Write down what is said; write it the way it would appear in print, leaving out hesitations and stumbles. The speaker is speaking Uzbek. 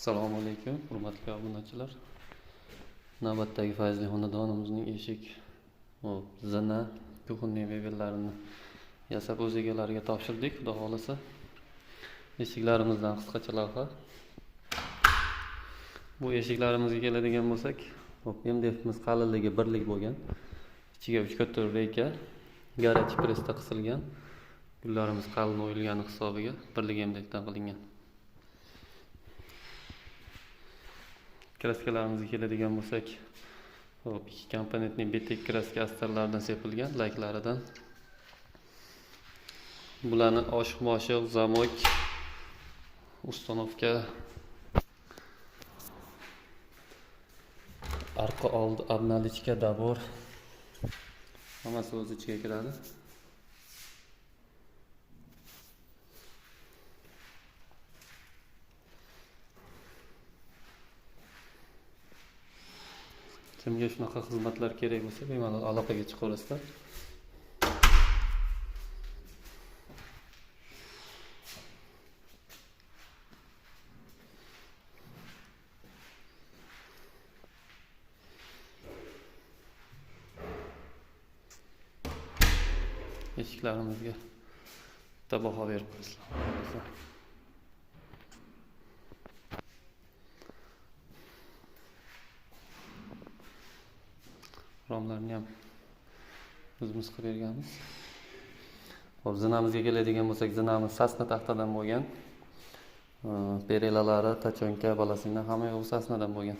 Assalomu alaykum, hurmatli obunachilar. Navbatdagi fayzli xonadonimizning eshik, zina, kuxonniy mebellarini yasab o'z egalariga topshirdik, xudo xolasa. Eshiklarimizdan qisqacha lavha. Bu eshiklarimizga keladigan bo'lsak, MDFimiz qalinligi birlik bo'lgan. Ichiga 3 katta reyka, garaj pressda qisilgan. Gullarimiz qalin o'yilgani hisobiga birlik MDFdan qilingan. Kraskalarimizga keladigan bo'lsak, 2 komponentli betek kraska astarlaridan sepilgan, laklaridan. Bularni oshiq-moshiq, zamok, ustanovka, arqa oldi обналичка, dabor hammasi o'z ichiga kiradi. Kimga shunaqa xizmatlar kerak bo'lsa, bemalol aloqaga chiqaverasizlar. Eshiklarimizga bitta baho berib qo'yasizlar. Romlarni ham o'zimiz qilib berganmiz. Xo'p, zinamizga keladigan bo'lsak, zinamiz sasna taxtadan bo'lgan. Perelalari, tachonka, balasini hamma yo'q sasnadan bo'lgan.